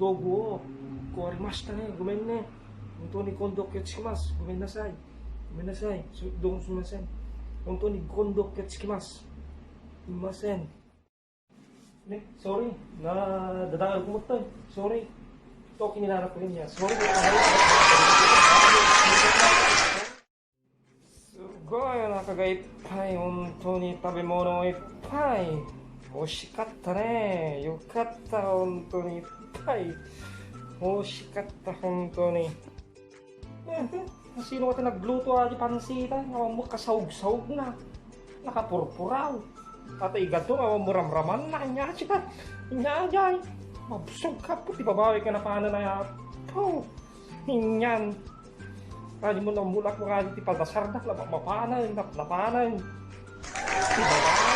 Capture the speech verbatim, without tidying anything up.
Dogo, kowarimashita ne, gomen ne. Hontoni kondo kyo tsukimasu, gomen nasai. Gomen nasai, su-, dogon sumimasen. Hontoni kondo kyo tsukimasu. Sumimasen. Ne, sorry, nadadael ko met, eh. Sorry. Ito, kinilara ko yun niya. Sorry. Sugoi, nakagaipay, hontoni tabemono ipay. Oshikatta ne, yokatta, hontoni ipay. Oshikatta, hontoni. Eh, eh, sino ka nagluto a di pansita? Awan mo kasawg-sawg na. Nakapurpuraw. Ata igato, awan mo ramraman na. Nya, sika. Nya, jay. Mabsog ka po, ti babawi ka na panan na ya. Po. Inyan. Kadi mo namulak mo nga ti palasarda, laba mapanan, nap-, napanan. Ti babae,